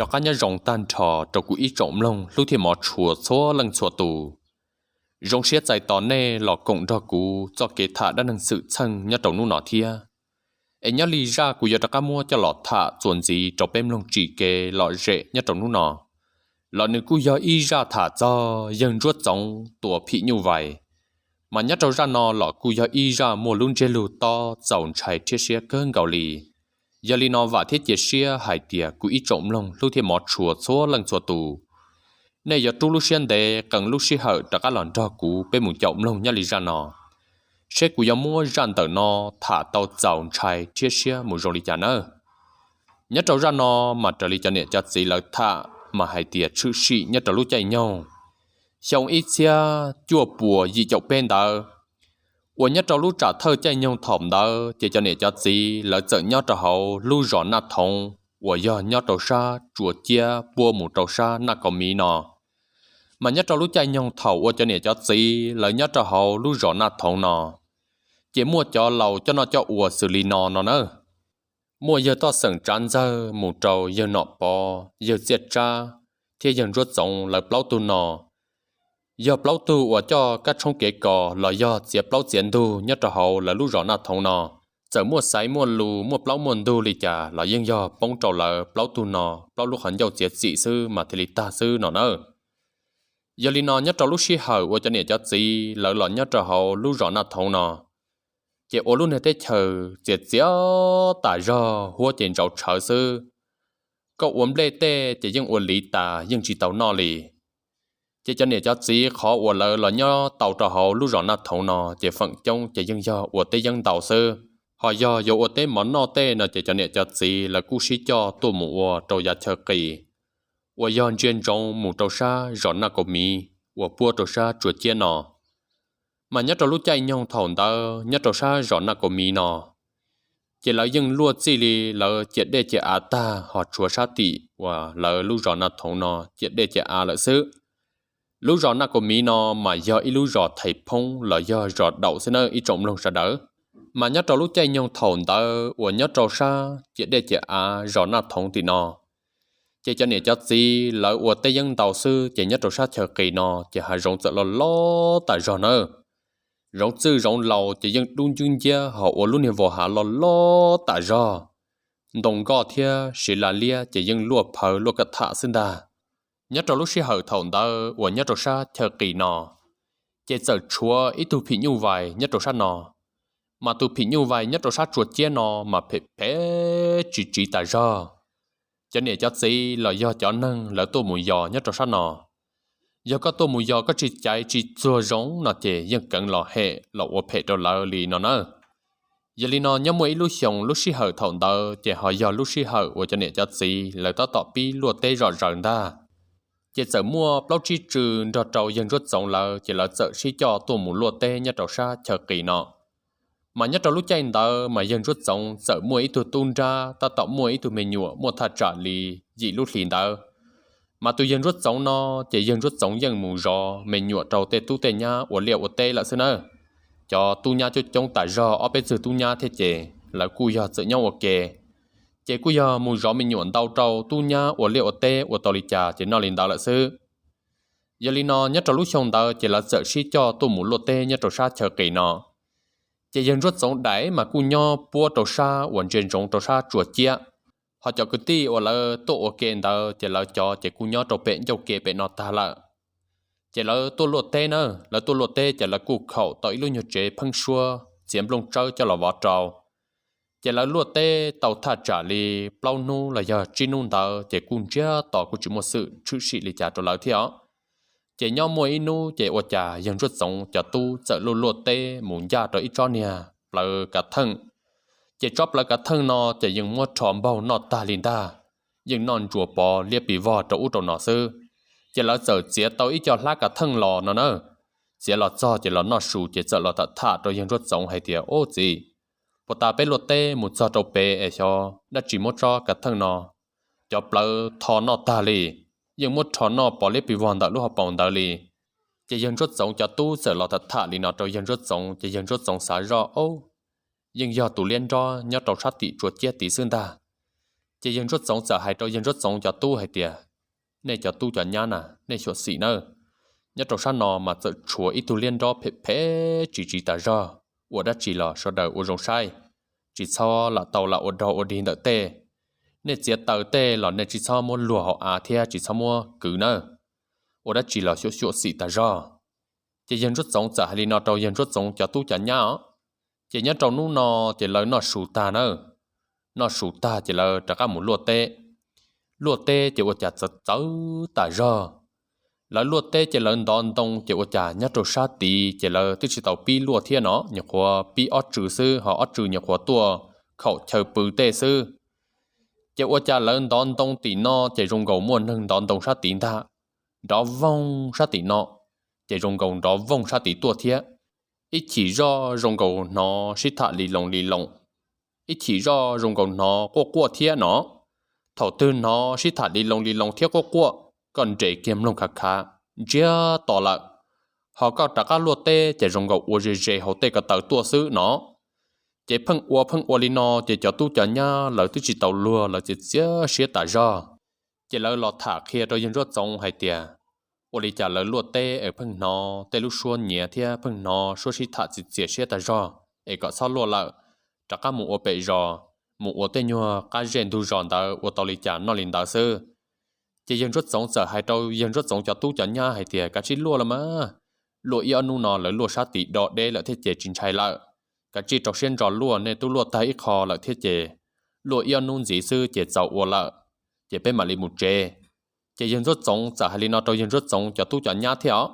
Rov qab nyob zoo tag nrho rau kuv ib tsoom mloog hlub thiab hmov tshua txhua leej txhua tus. Zoo siab txais tos nej los koom nrog kuv txoj kev tham dab neeg xwm txheej nyob rau hnub no thiab. Es nyob li zaj kuv yuav rov qab muab coj los tham txuas ntxiv rau peb mloog tsim kev lom zem nyob rau hnub no los nws kuj yog ib zaj tham txog yawg Ntsuab Txoov tua phim nyuj vais. Mas nyob rau zaj no los kuj yog ib zaj muaj lub ntsiab lus tob txaus ntshai thiab siab kawg nkaus li. Yog li no vam thiab cia siab hais tias kuv ib tsoom mloog hlub thiab hmov tshua txhua leej txhua tus, nej yuav rub lub siab ntev qee lub sij hawm rov qab los nrog kuv peb mus caum mloog nyob li zaj no, seb kuv yuav muab zaj ntawm no tham tau txaus ntshai thiab siab mus zoo li cas nawb. Nyob rau zaj no mas raws li cov niam cov txiv lawv tham mas hais tias tshwm sim nyob rau lub caij nyoog xyoo ib txhiab cuaj puas yim caum peb ntawd, uas nyob rau lub tsam thawj caij nyoog thaum ntawd ces cov niam cov txiv lawv txawm nyob rau hauv lub zos Naj Thoov uas yog nyob rau sab Tsua Ciab puab mus rau sab Naj Kaus Miv no. Mas nyob rau lub caij nyoog thaum uas cov niam cov txiv lawv nyob rau hauv lub zos Naj Thoov no, ces muaj cov laus coj noj coj ua xws li no no na. Muaj yawg Toj Xeem Tsav Ntxawg mus rau yawg Nom Pov, yawg Txiaj Tsab thiab yawg Ntsuab Txoov lawv plaub tug no. Yog plaub tug uas coj kab tshoob kev kos los yog txiav plaub txiav ntug nyob rau hauv lawv lub zos Naj Thoov no. Txawm muaj xaiv muaj lus muaj plaub muaj ntug li cas los yeej yog poob rau lawv plaub tug no plaub lub qhov ncauj txiav txim xwb mas thiaj li tag xwb no na. Yog li no nyob rau lub sij hawm uas cov niam cov txiv lawv los nyob rau hauv lub zos Naj Thoov no, ces ua lub niag teb chaws txias txias tas zog, huab ces ntsauv tshawv xwb. Koj ua nplej tej ces yeej ua liv tas yeej tsis tau noj li. Ces cov niam cov txiv qhov uas lawv los nyob tau rau hauv lub zos Naj Thoov no ces feem coob ces yeej yog ua teb yeeb ntau xwb. Ho yog yuav ua teb mov noj tej no ces cov niam cov txiv lawv kuj sib coj tuaj mus ua rau yav chaw qis uas yog ntsia ntsoov mus rau sab zos Naj Kaus Miv uas puab rau sab Tsua Ciab no. Mas nyob rau lub caij nyoog thaum ntawd nyob rau sab zos Naj Kaus Miv no, ces lawv yeej luaj txij li lawv ciam dej ciam av tag ho tshuav sab tim uas lawv lub zos Naj Thoov no ciam dej ciam av lawm xwb. Lub zos Naj Kaus Miv no mas yog ib lub zos thaiv phoob los yog zos daum xwb nawb ib tsoom mloog sawv daws. Mas nyob rau lub caij nyoog thaum ntawd uas nyob rau sab ciam dej ciam av zos Naj Thoov tim no, ces cov niam cov txiv lawv ua teb yeeb ntau xwb ces nyob rau sab chaw qis no ces hav zoov txawm loj loj tas zog nawb. Zoov txwj zoov laus ces yeej dub ncwb nciab ho ua lub niag vos hav loj loj tas zog. Ntoo nkoj thiab siv la liab ces yeej luaj phawv luaj kaj tham xwb ntag. Nyob rau lub sij hawm thaum ntawd uas nyob rau sab chaw qis no, ces txawm tshuav ib tug phim nyuj vais nyob rau sab no. Mas tus phim nyuj vais nyob rau sab Tsua Ciab no mas phem phem tsiv tsiv tas zog. Cov niam cov txiv los yog cov neeg lawv tuaj mus yos nyob rau sab no, yog koj tuaj mus yos koj tsis caiv tsis txuag zoo no ces yeej keev los hem los ua phem rau lawv li no na. Yog li no nyob muaj ib lub xyoos lub sij hawm thaum ntawd ces ho yog lub sij hawm uas cov niam cov txiv lawv tab tom pib luaj teb zom zaws ntag. Ces txawm muaj plaub tsib tsw nrog rau yawg Ntsuab Txoov lawv ces lawv txawm sib coj tuaj mus luaj teb nyob rau sab chaw qis no. Mas nyob rau lub caij ntawd mas yawg Ntsuab Txoov txawm muaj ib tug tub nrab tab tom muaj ib tug me nyuam muaj thaj tsam li yim lub hlis ntawd. Mas tus yawg Ntsuab Txoov no, ces yawg Ntsuab Txoov yeej mus zov me nyuam rau tej tub tej nyab ua liaj ua teb lawm xwb nawb. Cov tub nyab coob coob tas zog ob peb txwg tub nyab thiab ces lawv kuj yog txawm nyob ua ke, ces kuj yog mus zov me nyuam ntau rau tub nyab ua liaj ua teb ua tau li cas ces noj li ntawd lawm xwb. Yog li no nyob rau lub xyoo ntawd ces lawv txawm sib coj tuaj mus luaj teb nyob rau sab chaw qis no. Ces yawg Ntsuab Txoov daim mas kuj nyob puab rau sab uas ntsia ntsoov rau sab Tsua Ciab. Ho cov kwv tij uas lawv tuaj ua ke ntawd ces lawv cov ces kuj nyob rau pem ncauj ke pem no tag lawm. Ces lawv tuaj luaj teb na, lawv tuaj luaj teb ces lawv kuj khaum tau ib lub nyuag tsev pheeb suab txiav nplooj tsawb coj los vov rau. Ces lawv luaj teb tau thaj tsam li plaub hnub los yog tsib hnub ntawd ces kuj ntsiag to kuj tsis muaj xwm tshwm sim li cas rau lawv thiab os. Ces nyob muaj ib hnub ces ua cas yawg Ntsuab Txoov cov tub txawm luaj luaj teb mus ncaj rau ib tsob niag plawv kav theej. Ces tsob plawv kav theej no ces yeej muab rho npaug noj tag li ntag, yeej noj ntsuas pov liab pis vog rau ub rau no xwb. Ces lawv txawm txiav tau ib co hlab kav theej los no na. Txiav los txog ces los noj su ces txawm los tham tham rau yawg Ntsuab Txoov hais tias, Ub txiv, puag ta peb luaj teb mus txog rau pem es xyov dab tsi muab tsob kav theej no cov plawv tho noj tag li, yeej muab rho noj pov liab pis vog ntawm lub hauv paus ntawd li. Ces yawg Ntsuab Txoov cov tub txawm los tham tham li no rau yawg Ntsuab Txoov ces yawg Ntsuab Txoov xav zoj, Ub, yeej yog tus liab nrob nyob rau sab tim Tsua Ciab tid xwb ntag. Ces yawg Ntsuab Txoov txawm hais rau yawg Ntsuab Txoov cov tub hais tias, nej cov tub cov nyab na, nej xyuam xim nawb. Nyob rau sab no mas txawm tshuav ib tug liab nrob phem phem tsis tsiv tas zog, ua dab tsi los sawv daws ua zoo saib, tsis txhob lam tau lam ua dog ua dig ntawm tej. Nej txiav taws tej los nej tsis txhob muab luag hauv av thiab tsis txhob muab kwv nawb, ua dab tsi los xyuam xim tas zog. Ces yawg Ntsuab Txoov txawm hais li no rau yawg Ntsuab Txoov cov tub cov nyab os. Ces nyob rau hnub no ces lawv noj su tag nawb. Noj su tag ces lawv rov qab mus luaj teb. Luaj teb ces ua cas txawv txawv tas zog. Lawv luaj teb ces lawv ntov ntoo ces ua cas nyob rau sab tid ces lawv twb tsis tau pib luaj thiab no, nyuam qhuav pib ob tsw xwb, ho ob tsw nyuam qhuav tuaj khaum chaw pw tej xwb. Ces ua cas lawv ntov ntoo tim no ces zoo nkaus muaj neeg ntov ntoo sab tid ntag, nrov voog sab tim no, ces zoo nkaus nrov voog sab tid tuaj thiab. Ib chim zoj zoo nkaus hnov sib tham li loo li loo, ib chim zoj zoo nkaus hnov quaj quaj thiab no. Thaum twg hnov sib tham li loo li loo thiab quaj quaj, koj nres kiag mloog khav khav, ntsiag to lawm. Ho koj rov qab luaj teb ces zoo nkaus ua ze ze hauv tej ko taw tuaj xwb no. Ces pheej ua pheej ua li no ces cov tub cov nyab lawv twb tsis tau luag lawv txiav txiav siab tas zog. Ces lawv los tham qhia rau yawg Ntsuab Txoov hais tias, ua li cas lawv luaj teb es pheej hnov tej lub suab nyiav thiab pheej hnov suab sib tham txiav txiav siab tas zog, es kom txhob luaj lawm, rov qab mus ua pem zos, mus ua tej nyuag qab zej ntug zos ntawd ua tau li cas noj li ntawd xwb. Ces yawg Ntsuab Txoov txawm hais rau yawg Ntsuab Txoov cov tub cov nyab hais tias, kav tsij luaj los mas, luaj ib ob hnub no lawv luaj sab tid do deb lawm thiab ces tsis ntshai lawm. Kav tsij rau siab ntso luaj, nej twb luaj tag ib qho lawm thiab ces luaj ib ob hnub ntxiv xwb ces txaus ua lawm, ces peb mam li mus tsev. Ces yawg Ntsuab Txoov txawm hais li no rau yawg Ntsuab Txoov cov tub cov nyab thiab os.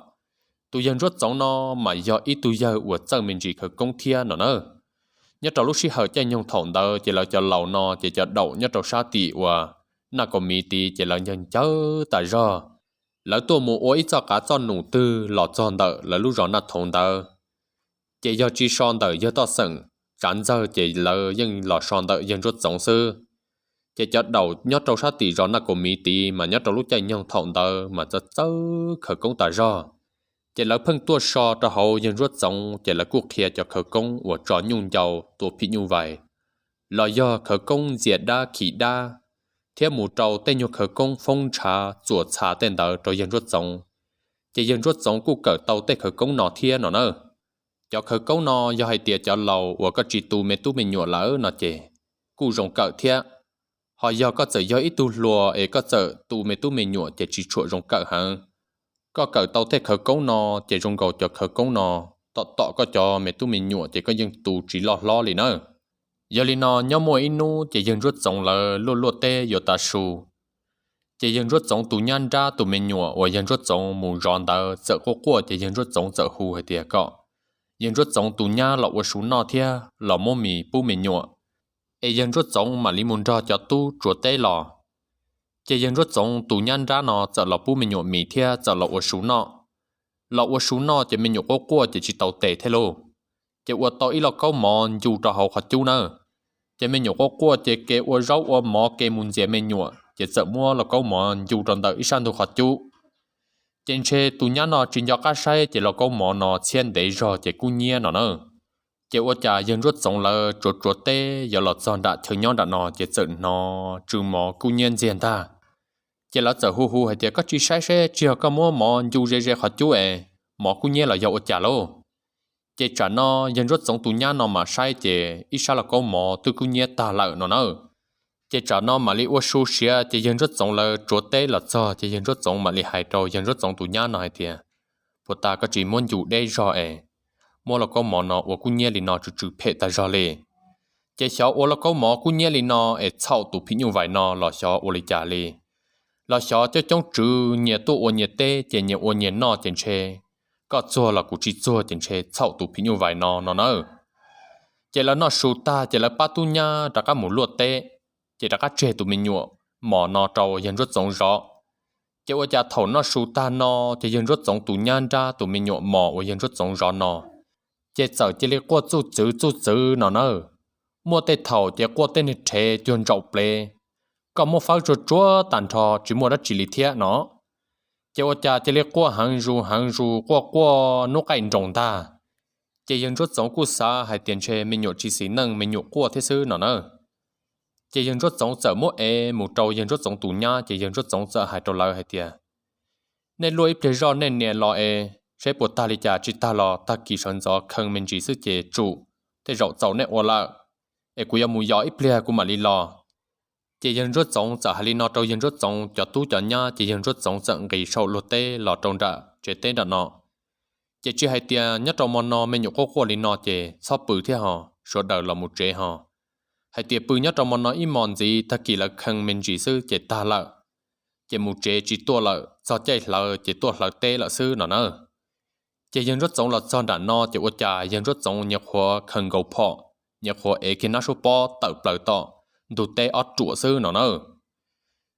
Tus yawg Ntsuab Txoov no mas yog ib tug yawg uas txawj me ntsis khawv koob thiab no na. Nyob rau lub sij hawm caij nyoog thaum ntawd ces lawv cov laus no ces cov daum nyob rau sab tim uas Naj Kaus Miv tid ces lawv ncawg ncawg tas zog. Lawv tuaj mus ua ib txoj qav txoj num twg los txog ntawm lawv lub zos Naj Thoov ntawd, ces yog tsis so ntawm yawg Toj Xeem Tsav Ntxawg ces lawv yeej los so ntawm yawg Ntsuab Txoov xwb. Ces cov daum nyob rau sab tim zos Naj Kaus Miv tid mas nyob rau lub caij nyoog thaum ntawd mas txawj txawj khawv koob tas zog. Ces lawv pheej tuaj so rau hauv yawg Ntsuab Txoov ces lawv kuj qhia cov khawv koob uas tso nyuj ncau tua phim nyuj vais, los yog khawv koob ntxias dab khi dab, thiab mus rau tej nyuag khawv koob foob ntshav txuas txha tej ntawd rau yawg Ntsuab Txoov. Ces yawg Ntsuab Txoov kuj kawm tau tej khawv koob no thiab no na. Cov khawv koob no yog hais tias cov laus uas koj tsis tu me tub me nyuam lawm no ces kuj zoo kawm thiab. Ho yog koj txawm yog ib tug hluas es koj txawm tu me tub me nyuam ces tsis tshua zoo kawm heev. Koj kawm tau tej khawv koob no ces zoo nkaus cov khawv koob no tom tom koj cov me tub me nyuam ces koj yeej tu tsis loj hlob li na. Yog li no nyob muaj ib hnub ces yawg Ntsuab Txoov lawv luaj luaj teb yuav tav su. Ces yawg Ntsuab Txoov tus nyab nrab tus me nyuam uas yawg Ntsuab Txoov mus zov ntawd txawm quaj quaj ces yawg Ntsuab Txoov txawm hu hais tias kom yawg Ntsuab Txoov tus nyab los ua su noj thiab los muab mis pub me nyuam, es yawg Ntsuab Txoov mam li mus nrog cov tub tsuav teb los. Ces yawg Ntsuab Txoov tus nyab nrab no txawm los pub me nyuam mis thiab txawm los ua su noj. Los ua su noj ces me nyuam quaj quaj ces tsis tau tes thiab lauj. Ces ua tau ib lauj kaub mov ncu rau hauv qhov cub na. Ces me nyuam quaj quaj ces ke ua zaub ua mov ke mus ntxias me nyuam ces txawm muab lauj kaub mov ncu rau ntawm ib sab ntug qhov cub. Ces ntshe tus nyab no tsis nco qab saib ces lauj kaub mov no txhiab ntev zog ces kub nyiab no na. Ces ua cas yawg Ntsuab Txoov lawv tsuav tsuav teb yuav los txog nram chaw nyob nram no ces txawm hnov tsw mov kub nyiab ntxiag ntag. Ces lawv txawm hu hu hais tias, koj tsis saib seb tsis yog koj muab mov ncu ze ze qhov cub es mov kub nyiab los yog ua cas lauj? Ces tsam no yawg Ntsuab Txoov tus nyab no mam saib ces ib sab lauj kaub mov twb kub nyiab tag lawm no na. Ces tsam no mam li ua su siav ces yawg Ntsuab Txoov lawv tsuav teb los txog ces yawg Ntsuab Txoov mam li hais rau yawg Ntsuab Txoov tus nyab no hais tias, puag ta koj tsis muab ncu deb zog es muab lauj kaub mov no ua kub nyiab li no tsw tsw phem tag zog li. Ces xyov ua lauj kaub mov kub nyiab li no es txhaum tus phim nyuj vais no los xyov ua li cas li. Los xyov coob coob tswv nyias tuaj ua nyias teb ces nyias ua nyias noj ces ntshe koj txuag los kuv tsis txuag ces ntshe txhaum tus phim nyuj vais no no na. Ces lawv noj su tag ces lawv pab tub nyab rov qab mus luaj teb, ces rov qab tseg tus me nyuam mos no rau yawg Ntsuab Txoov zov. Ces ua cas thaum noj su tag no ces yawg Ntsuab Txoov tus nyab nrab tus me nyuam mos uas yawg Ntsuab Txoov zov no ces txawm cia li quaj txuj txwv txuj txwv no na. Muaj tej thaum ces quaj tej niag rhev cuag ntsaum plev, koj muab fawb tsuag tsuag tag nrho tsis muaj dab tsi li thiab no. Ces ua cas cia li quaj heev zus heev zus quaj quaj hnub qaij nroos ntag. Ces yawg Ntsuab Txoov kuj xav hais tias ntshe me nyuam tsis xis neej me nyuam quaj thiab xwb no na. Ces yawg Ntsuab Txoov txawm muab ev mus rau yawg Ntsuab Txoov tus nyab, ces yawg Ntsuab Txoov txawm hais rau lawv hais tias, nej luaj ib pliag zoj nej nias los es saib puas tag li cas, tsis tag los tag kis sawv ntxov kheej me ntsis xwb ces tsum, tej zaum txaus nej ua lawm, es kuv yuav mus yos ib pliag kuv mam li los. Ces yawg Ntsuab Txoov txawm hais li no rau yawg Ntsuab Txoov cov tub cov nyab, ces yawg Ntsuab Txoov txawm nqis saum luag teb los rau nram tsev teb nram no. Ces tsis hais tias nyob rau mo no me nyuam quaj quaj li no ces txhob pw thiab ho, sawv daws los mus tsev ho. Hais tias pw nyob rau mo no ib mos ntxiv tag kis lawv kheej me ntsis xwb ces tag lawm, ces mus tsev tsis tuaj lawm, txog caij hlawv ces tuaj hlawv teb lawm xwb no na. Ces yawg Ntsuab Txoov los txog nram no ces ua cas yawg Ntsuab Txoov nyias qhuav khaws nkaus phom, nyias qhuav ev kiag nab suab pob tawm plaws tom ntug teb ob ruam xwb no na.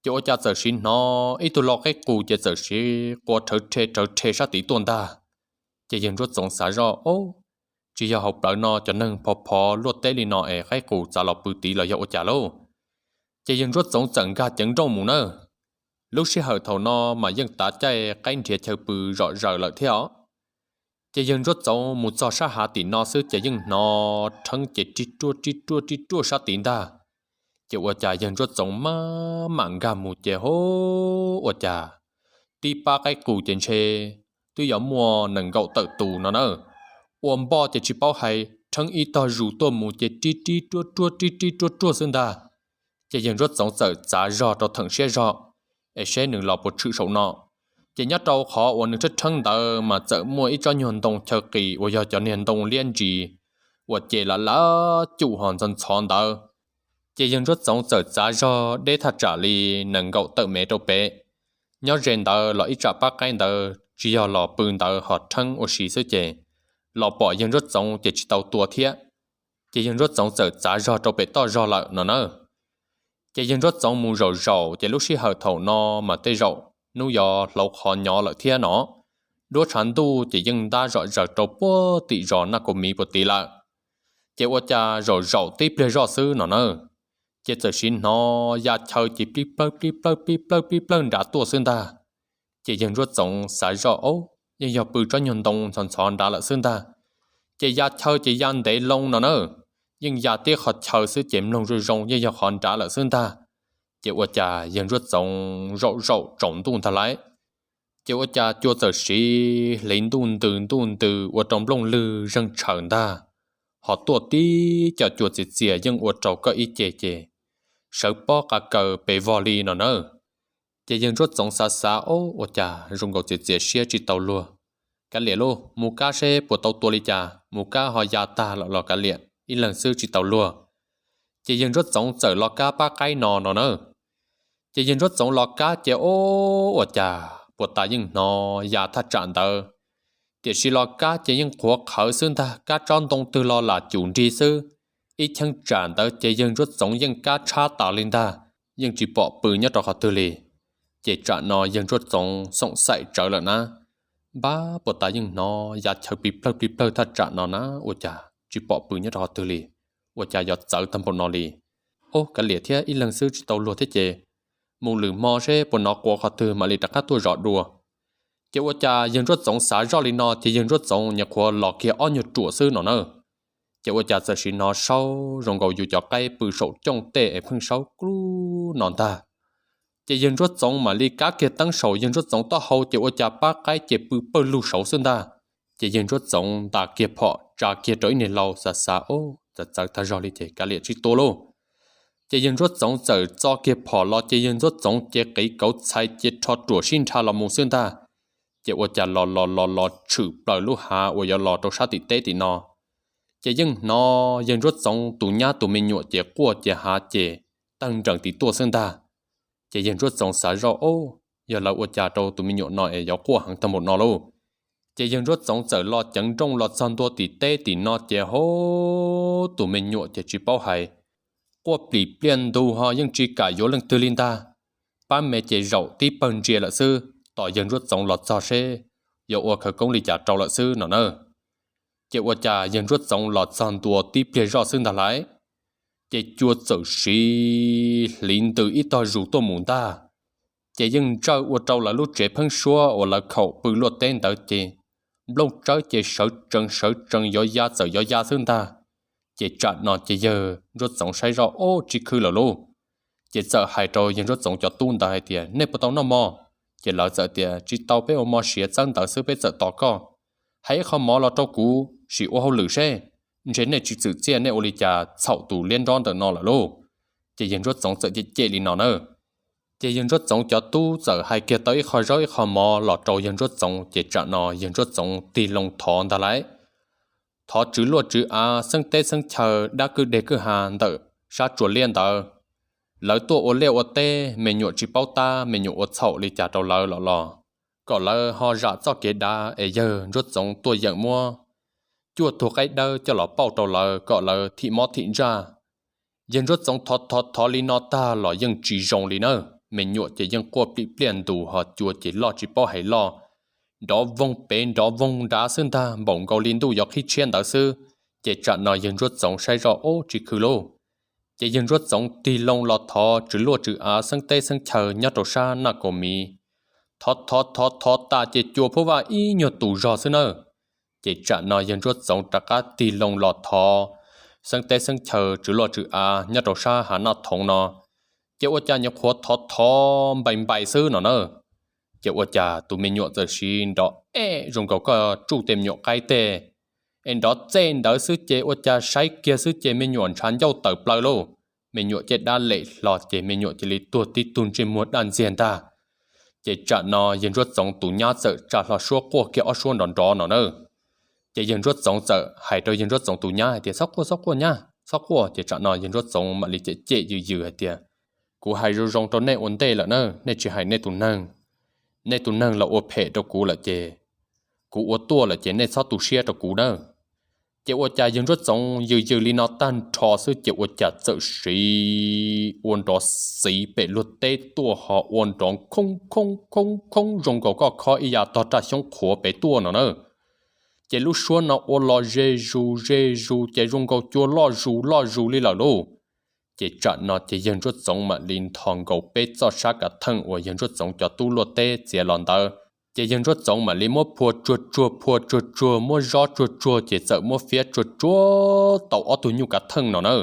Ces ua cas txawm siv hnov ib tug lau qaib qus ces txawm siv qua rhawv rhe rhawv rhe sab tid tuaj ntag. Ces yawg Ntsuab Txoov xav zoj, o, tsis yog hauv plawv no cov neeg phov phov luaj teb li no es qaib qus txav los pw tid los yog ua cas lauj? Ces yawg Ntsuab Txoov txawm nkag ceev nrooj mus na. Lub sij hawm thaum no mas yeej tav caij qaib nrhiav chaw pw zom zaws lawm thiab os. Ces yawg Ntsuab Txoov mus txog sab hav tim no xwb ces yeej hnov rheeb ces rig ruaj rig ruaj rig ruaj sab tid ntag. Ces ua cas yawg Ntsuab Txoov maj mam nkag mus ces ho ua cas tib pab qaib qus ces ntshe twb yuav muaj nees nkaum tawm tus no na. Ua npoj ces tsis paub hais, rheeb ib tog zus tuaj mus ces rig rig ruaj ruaj rig rig ruaj ruaj xwb ntag. Ces yawg Ntsuab Txoov txawm txav zog rau theem siab zog es seb nws los puas tshwm saum no. Ces nyob rau qhov uas nws rheeb rheeb ntawd mas txawm muaj ib tsob nyuag ntoo chaw qis uas yog cov niag ntoo liab ntsis uas ces lam lav cum ho ntxhov ntxhov ntawd. Ces yawg Ntsuab Txoov txawm txav zog deb thaj tsam li nees nkaum tawm mev rau pem. Nyob ze ntawd los ib tsam pab qaib ntawd tsis yog los pw ntawd ho rheeb ua si xwb ces los pom yawg Ntsuab Txoov ces tsis tau tua thiab. Ces yawg Ntsuab Txoov txawm txav zog rau pem toj zog lawm no na. Ces yawg Ntsuab Txoov mus zaum zaum ces lub sij hawm thaum no mas tej zaum hnub yuav hlauv qhov nyob lawm thiab no. Duab tshav ntuj ces yeej ntab zom zaws rau puag tim zos Naj Kaus Miv puag tid lawm. Ces ua cas zaum zaum tib pliag zoj xwb no na, ces txawm siv hnov ya chaw ces plib plawg plib plawg plib plawg plib plawg nrad tuaj xwb ntag. Ces yawg Ntsuab Txoov xav zoj, o, yeej yog pw tsob nyuag ntoo ntxhov ntxhov nrad lawm xwb ntag. Ces ya chaw ces ya ntev loo no na, yeej ya tib qhov chaw xwb ces mloog zoo zoo yeej yog qhov nrad lawm xwb ntag. Ces ua cas yawg Ntsuab Txoov zaum zaum tsaus ntuj ntag lauj, ces ua cas cua txawm siv hliv ntuj ntws ntuj ntws ua rau nplooj lwg zeeg tshaws ntag, ho tuaj tib co cua txias txias yeej ua rau koj ib ce ces sawv pob qa kaws pes vog li no na. Ces yawg Ntsuab Txoov xav xav, o, ua cas zoo nkaus txias txias siab tsis tau luag, kav liam lauj, mus kab seb puas tau tua li cas, mus kab ho ya tag lawm los kav liam, ib leeg xwb tsis tau luag. Ces yawg Ntsuab Txoov txawm los kab pab qaib no no na. Ces yawg Ntsuab Txoov los kab ces, o, ua cas puas tas yeej hnov ya thaj tsam ntawd, tiam sis los kab ces yeej qhuav qhawv xwb ntag, kab tsob ntoo twg los lam cum nrig xwb. Ib cheeb tsam ntawd ces yawg Ntsuab Txoov yeej kab tshab tas li ntag, yeej tsis pom pw nyob rau qhov twg li. Ces tsam no yawg Ntsuab Txoov xoom xaim tsawv lawm na, npab puas tas yeej hnov ya chaw plig plawg plig plawg thaj tsam no na, ua cas tsis pom pw nyob rau qhov twg li, ua cas yuav txawv tag npaum no li. O, kav liam thiab, ib leeg xwb tsis tau luag thiab ces mus lwm hmo seb puas hnov quav qhov twg mam li rov qab tuaj zov dua. Ces ua cas yawg Ntsuab Txoov xav zoj li no ces yawg Ntsuab Txoov nyuam qhuav los kiag ob nyuag ruam xwb no na. Ces ua cas txawm sim hnov saub zoo nkaus yus cov qaib pw saum cooj tej es pheej saub klub no ntag. Ces yawg Ntsuab Txoov mam li kab kiag teeb saum yawg Ntsuab Txoov taub hau ces ua cas pab qaib ces pw pawg lug saud xwb ntag. Ces yawg Ntsuab Txoov ntas kiag phom tsa kiag rau ib niag lau xav xav, o, txawv txawv tag zog li ces kav liam tsis tua lauj. Ces yawg Ntsuab Txoov txawm txo kiag phom los ces yawg Ntsuab Txoov ces qiv kauv txhais ces rho ruam sib nrha los mus xwb ntag. Ces ua cas los los los los tshwm plaws lub hav uas yuav los rau sab tim teb tim no. Ces yeej hnov yawg Ntsuab Txoov tus nyab tus me nyuam ces quaj ces hav ces tawg nrees tim tuaj xwb ntag. Ces yawg Ntsuab Txoov xav zoj, o, yog lawv ua cas rau tus me nyuam no es yuav quaj heev tag npaum no lauj. Ces yawg Ntsuab Txoov txawm los ceev nrooj los txog ntua tim teb tim no ces ho tus me nyuam ces tsis paub hais, quaj plim pliaj ntug ho yeej tsis kam yuav leej twg li ntag. Pab me ces zaum tib pawg ntsia lawm xwb, tos yawg Ntsuab Txoov los txog seb yuav ua khawv koob li cas rau lawm xwb no na. Ces ua cas yawg Ntsuab Txoov los txog ntua tib pliag zoj xwb ntag lauj, ces cua txawm siv hliv ntws ib tog zus tuaj mus ntag. Ces yeej ntsawj ua rau lawv lub tsev pheeb suab uas lawv khaum pw luaj teb ntawd ces nplooj tsawb ces sawv tsees sawv tsees yuav ya txawm yuav ya xwb ntag. Ces tsam no ces yawg Ntsuab Txoov saib zoj ub tsis khw lawm lauj. Ces txawm hais rau yawg Ntsuab Txoov cov tub ntawd hais tias, Nej puas tau noj mov? Ces lawv txawm tias, Tsis tau, peb ua mov siav txawb ntawd xwb, peb txawm tos koj. Hais ib qho mov los rau kuv sim ua hauj lwm seb, ntshe nej tsis txwm txiaj, nej ua li cas txhaum tus liab nrob ntawm no lawm lauj. Ces yawg Ntsuab Txoov txawm cem cem li no na. Ces yawg Ntsuab Txoov cov tub txawm hais kiag tau ib qho zaub ib qho mov los rau yawg Ntsuab Txoov, ces tsam no yawg Ntsuab Txoov tig loo thov ntag lauj. Thov tswv luaj tswv av, xeeb teb xeeb chaw, dab kwj deg kwj ha ntawm sab Tsua Liab ntawd, lawv tuaj ua liaj ua teb, me nyuam tsis paub tab, me nyuam ua txhaum li cas rau lawv los los, kom lawv ho zam txoj kev dav es yawg Ntsuab Txoov tuaj yeem muab cuaj tug qaib dawb coj los pauj rau lawv kom lawv thim mob thim ntsaj. Yawg Ntsuab Txoov thov thov thov li no tag los yeej tsis zoo li na. Me nyuam ces yeej quaj plim pliaj ntus, ho cua ces loj tsis paub hais loj, nrov voog pem nrov voog nrad xwb ntag, npaum nkaus li ntuj yuav qhib tshiab ntawd xwb. Ces tsam no yawg Ntsuab Txoov saib zoj ub tsis khw lauj. Ces yawg Ntsuab Txoov tig loo los thov tswv luaj tswv av, xeeb teb xeeb chaw nyob rau sab Naj Kaus Miv. Thov thov thov thov tas ces cua phuab vaj ib nyuag tus zog xwb na. Ces tsam no yawg Ntsuab Txoov rov qab tig loo los thov xeeb teb xeeb chaw, tswv luaj tswv av nyob rau sab Hav Naj Thoov no. Ces ua cas nyuam qhuav thov thov npai npai xwb no na, ces ua cas tus me nyuam txawm siv nrov ej zoo nkaus koj tsuj tej me nyuam qaib tej, es nrov txej ntawd xwb ces ua cas saib kiag xwb ces me nyuam ntshav ncauj tawm plaws lauj. Me nyuam caj dab lem hlo ces me nyuam cia li tuag tib tug ntsej muag daj ntxiag ntag. Ces tsam no yawg Ntsuab Txoov tus nyab txawm tsa hlo suab quaj kiag ob suab nrov nrov no na. Ces yawg Ntsuab Txoov txawm hais rau yawg Ntsuab Txoov tus nyab hais tias, Txhob quaj, txhob quaj nyab, txhob quaj. Ces tsam no yawg Ntsuab Txoov mam li cem cem yws yws hais tias, Kuv hais zoo zoo rau nej ua ntej lawm na, nej tsis hais nej tus neeg. Nej tus neeg los ua phem rau kuv lawm ces, kuv ua tuaj lawm ces nej txhob tu siab rau kuv na. Ces ua cas yawg Ntsuab Txoov yws yws li no tag nrho xwb ces ua cas txawm siv ua nrov xiv pem luag teb tuaj ho ua nrov khoob khoob khoob khoob zoo nkaus koj khob ib yav tog raj xyoob qhuav pem tuaj no na. Ces lub suab no ua los ze zus ze zus ces zoo nkaus cua loj zus loj zus li lawm lauj. Ces tsam no ces yawg Ntsuab Txoov mam li nthos nkaus peb txoj sab kav theej uas yawg Ntsuab Txoov cov tub luaj teb txiav los ntawd. Ces yawg Ntsuab Txoov mam li muab phua tsuag tsuag phua tsuag tsuag, muab zob tsuag tsuag ces txawm muab fiab tsuag tsuag tau ob tug nyuj kav theej no na.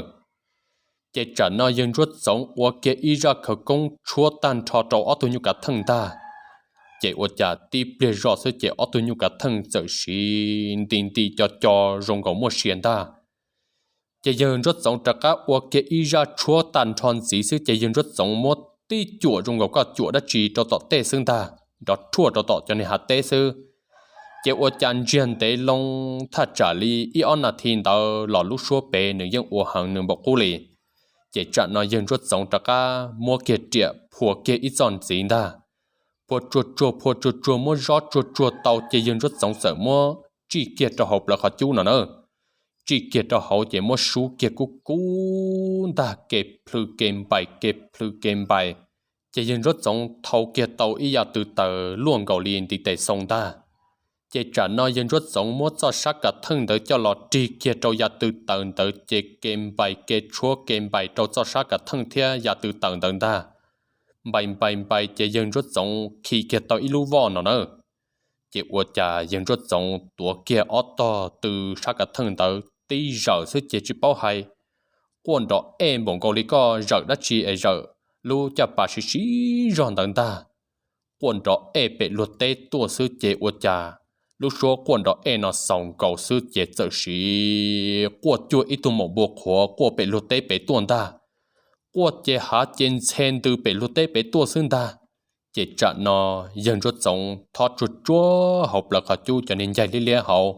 Ces tsam no yawg Ntsuab Txoov ua kiag ib zaj khawv koob tshuab tag nrho rau ob tug nyuj kav theej ntag. Ces ua cas tib pliag zoj xwb ces ob tug nyuj kav theej txawm siv nti nti co co zoo nkaus muaj sia ntag. Ces yawg Ntsuab Txoov rov qab ua kiag ib zaj tshuab tag nrho ntxiv xwb ces yawg Ntsuab Txoov muab tib cuam zoo nkaus koj cuam dab tsi rau tom tej xwb ntag, nrov rhuaj rau tom cov niag hav teb xwb. Ces ua cas ntsiag ntev loo thaj tsam li ib ob nas thi ntawd los lub suab pem nws yeej ua heev nws npaum qub li. Ces tsam no yawg Ntsuab Txoov rov qab muab kiag riam phua kiag ib txoj ntxiv ntag. Phua tsuag tsuag phua tsuag tsuag muab zob tsuag tsuag tau ces yawg Ntsuab Txoov txawm muab tsij kiag rau hauv plawv qhov cub no na. Tsij kiag rau hauv ces muab sub kiag kub kub ntag, ke plhws ke npais ke plhws ke npais. Ces yawg Ntsuab Txoov thau kiag tau ib yav tw taws luaj nkaus li ntiv tes xoo ntag. Ces tsam no yawg Ntsuab Txoov muab txoj sab kav theej ntawd coj los rig kiag rau yav tw taws ntawd ces ke npais ke tshuab ke npais rau txoj sab kav theej thiab yav tw taws ntawd ntag. Npais npais npais ces yawg Ntsuab Txoov khi kiag tau ib lub voj no na. Ces ua cas yawg Ntsuab Txoov tuav kiag ob tog tw sab kav theej ntawd tib zawm xwb ces tsis paub hais, quaj nrov ej npaum nkaus li koj zawm dab tsi es zawm lub caj pas siv siv zog ntawd ntag. Quaj nrov ej pem luag teb tuaj xwb ces ua cas lub suab quaj nrov ej no xaus nkaus xwb ces txawm siv quaj cuag ib tug maum npua qhuav quaj pem luag teb pem tuaj ntag. Quaj ces hav ces ntxhe ntws pem luag teb pem tuaj xwb ntag. Ces tsam no yawg Ntsuab Txoov thob tsuag tsuag hauv plawv qhov cub cov niag ncaig liab liab hauv.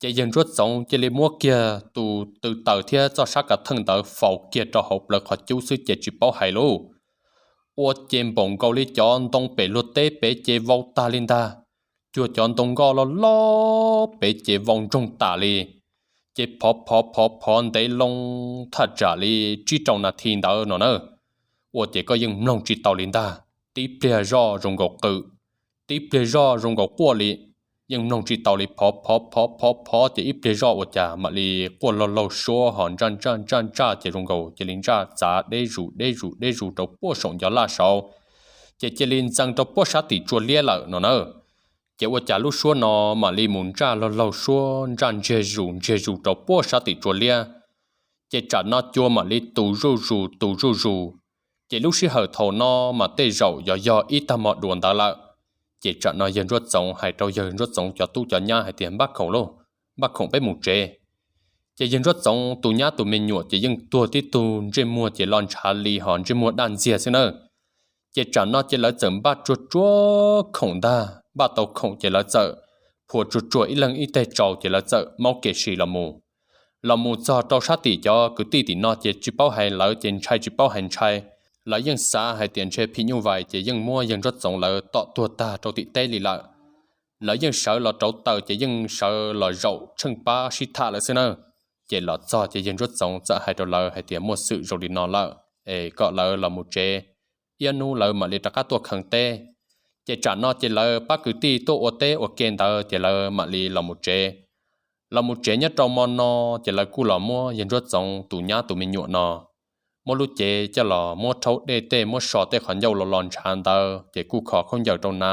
Ces yawg Ntsuab Txoov cia li muab kiag tus tw taws thiab txoj sab kav theej ntawd faus kiag rau hauv plawv qhov cub xwb ces tsis paub hais lauj. Ua ces npaum nkaus li cov ntoo pem luag teb pem ces vau tag li ntag. Cuag cov ntoo nkoj loj loj pem ces vau ntsoog tas li. Ces phov phov phov phov ntev loo thaj tsam li tsib rau nas thi ntawd no na. Ua ces koj yeej mloog tsis tau li ntag, tib pliag zoj zoo nkaus qw, tib pliag zoj zoo nkaus quaj li, yeej mloog tsis tau li, phov phov phov phov phov ces ib pliag zoj ua cas mam li quaj laug laug suab ho ntsaj ntsaj ntsaj ntsaj ces zoo nkaus cia li ntsaj txav deb zus deb zus deb zus rau puag saum ncov laj saud, ces cia li ntxees rau puag sab tim tsua liab lawm no na. Ces ua cas lub suab no mam li mus ntsaj laug laug suab ntsaj ntsiag zus ntsiag zus rau puag sab tim tsua liab. Ces tsam no cua mam li tu zuj zus tu zuj zus. Ces lub sij hawm thaum no mas tej zaum yog yog ib tag hmo dua ntawd lawm. Ces tsam no yawg Ntsuab Txoov hais rau yawg Ntsuab Txoov cov tub cov nyab hais tias, Npaj khoom lauj, npaj khoom peb mus tsev. Ces yawg Ntsuab Txoov tus nyab tus me nyuam ces yeej tuag tib tug, ntsej muag ces lo ntshav li hos ntsej muag daj ntxiag xwb nawb. Ces tsam no ces lawv txawm npaj tsuag tsuag khoom ntag, npaj tau khoom ces lawv txawm phua tsuag tsuag ib leeg ib teg tsau ces lawv txawm maub kev si los mus. Los mus txog rau sab tim cov kwv tij tim no ces tsis paub hais lawv ces ntshai tsis paub hais ntshai. Lawv yeej xav hais tias ntshe phim nyuj vais ces yeej muab yawg Ntsuab Txoov lawv tom tuag tag rau tim teb li lawm. Lawv yeej sawv los rauv taws ces yeej sawv los zaum tsheej pab sib tham lawm xwb nawb. Ces los txog ces yawg Ntsuab Txoov txawm hais rau lawv hais tias, Muaj xwm zoo li no lawm es kom lawv los mus tsev, ib hnub lawv mam li rov qab tuaj kheev teb. Ces tsam no ces lawv pab kwv tij tuaj ua teb ua ke ntawd ces lawv mam li los mus tsev. Los mus tsev nyob rau hmo no ces lawv kuj los muab yawg Ntsuab Txoov tus nyab tus me nyuam no muab lub cev coj los muab rhaub dej tej, muab so tej qhov ncauj los los ntshav ntawd ces kuj kho khaub ncaws rau na.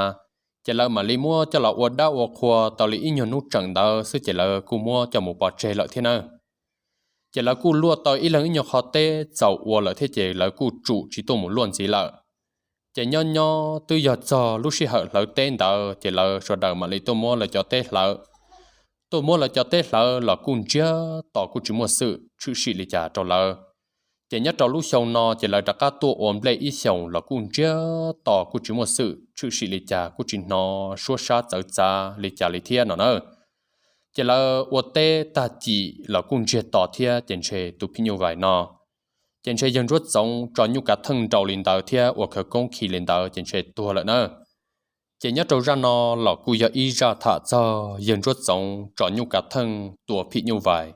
Ces lawv mam li muab coj los ua dab ua qhua tau li ib nyuag hnub tseem ntawd xwb ces lawv kuj muab coj mus pov tseg lawm thiab nawb. Ces lawv kuj luaj tau ib leeg ib nyuag qhov teb txaus ua lawm thiab ces lawv kuj tsum tsis tuaj mus luaj ntxiv lawm. Ces nyob nyob twb yog txog lub sij hawm hlawv teb ntawd ces lawv sawv daws mam li tuaj muab lawv cov teb hlawv. Tuaj muab lawv cov teb hlawv los kuj ntsiag to kuj tsis muaj xwm tshwm sim li cas rau lawv. Ces nyob rau lub xyoo no ces lawv rov qab tuaj ua nplej ib xyoos los kuj ntsiag to kuj tsis muaj xwm tshwm sim li cas, kuj tsis hnov suab sab txawv txav li cas li thiab no na. Ces lawv ua teb tag cim los kuj ntsiag to thiab ces ntshe tus phim nyuj vais no ces ntshe yawg Ntsuab Txoov tso nyuj kav theej nrau li ntawd thiab ua khawv koob khi li ntawd ces ntshe tuag lawm na. Ces nyob rau zaj no los kuj yog ib zaj tham txog yawg Ntsuab Txoov tso nyuj kav theej tua phim nyuj vais.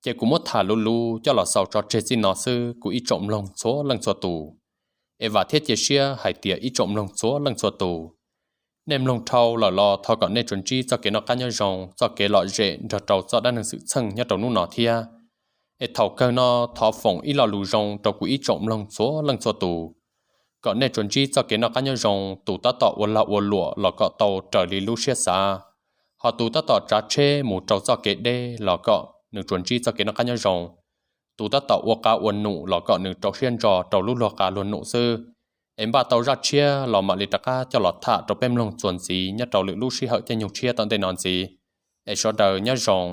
Ces kuv muab tham luv luv coj los xaus tso tseg txij no xwb kuv ib tsoom mloog txhua leej txhua tus. Es vam thiab cia siab hais tias ib tsoom mloog txhua leej txhua tus, nej mloog dhau lawm los thov kom nej tsuas ntsib txoj kev noj qab nyob zoo, txoj kev lom zem nrog rau txoj dab neeg xwm txheej nyob rau hnub no thiab. Es thaum kawg no thov foom ib lo lus zoo rau kuv ib tsoom mloog txhua leej txhua tus, kom nej tsuas ntsib txoj kev noj qab nyob zoo, tus tab tom ua lag ua luam los kom tau raws li lub siab xav, ho tus tab tom tsav tsheb mus rau txoj kev deb los kom nws tsuas ntsib txoj kev noj qab nyob zoo. Tus tab tom ua qa ua num los kom nws rau siab ntso rau lub luag qa luag num xwb. Es npaj tau zaj tshiab los mam li rov qab coj los tham rau peb mloog txuas ntxiv nyob rau lwm lub sij hawm caij nyoog tshiab tom ntej no ntxiv. Es sawv daws nyob zoo.